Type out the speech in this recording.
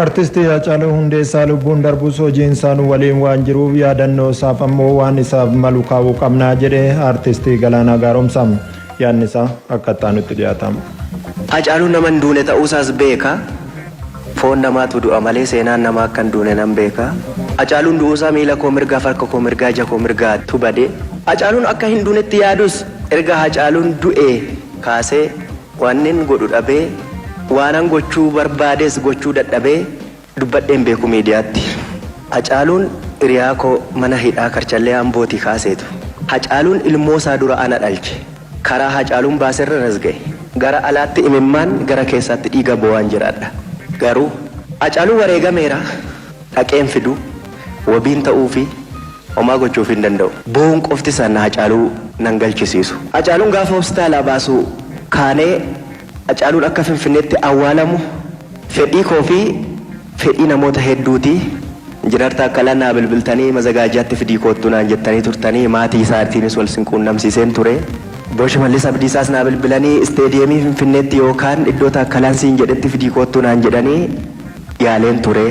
Artisti Haacaaluu Hundeessaa lubbuun darbus hojiin isaa nu waliin waan jiruuf yaadannoo isaaf ammoo waan isaaf malu kaa'uu qabnaa jedhe Artisti Galaanaa Gaaromsaa. Yaadni isaa akka itti aanutti dhiyaata. Hacaaluun nama hin duune ta'uusaas beeka. Foon namaatu du'a malee seenaan namaa akka hin duune nan beeka. Hacaaluun du'uusaa miila koo mirgaaf harka koo mirgaa ija koo mirgaatu bade. Hacaaluun akka hin duunetti yaadus erga Hacaaluun du'ee kaasee Waanin godhu dhabee, waanan gochuu barbaades gochuu dadhabee dubbadhee hin beeku miidiyaatti. Hacaaluun hiriyaa koo mana hidhaa Karchallee Ambootii kaaseetu. Hacaaluun ilmoosaa dura ana dhalche. Karaa Hacaaluun baaserran as ga'e. Gara alaatti imimmaan, gara keessaatti dhiiga boo'aan jiraadha. Garuu. Hacaaluun wareegameera. Dhaqee hin fidu. Wabiin ta'uufii homaa gochuufii hin danda'u. Boo'uun qofti sana Hacaaluu nan galchisiisu. Hacaaluun gaafa hospitaalaa baasu kaanee Hacaaluun akka Finfinneetti awwaalamu fedhii koo fi fedhii namoota hedduuti. Injinar Taakkalaan naa bilbiltanii mazagaajjaatti fidii koottu naan jettanii turtanii maatii isaatiinis wal sin quunnamsiiseen ture. Obbo Shimallis Abdiisaas naa bilbilanii isteediyeemii Finfinneetti yookaan iddoo Taakkalaan siin jedhetti fidii koottu naan jedhanii yaaleen ture.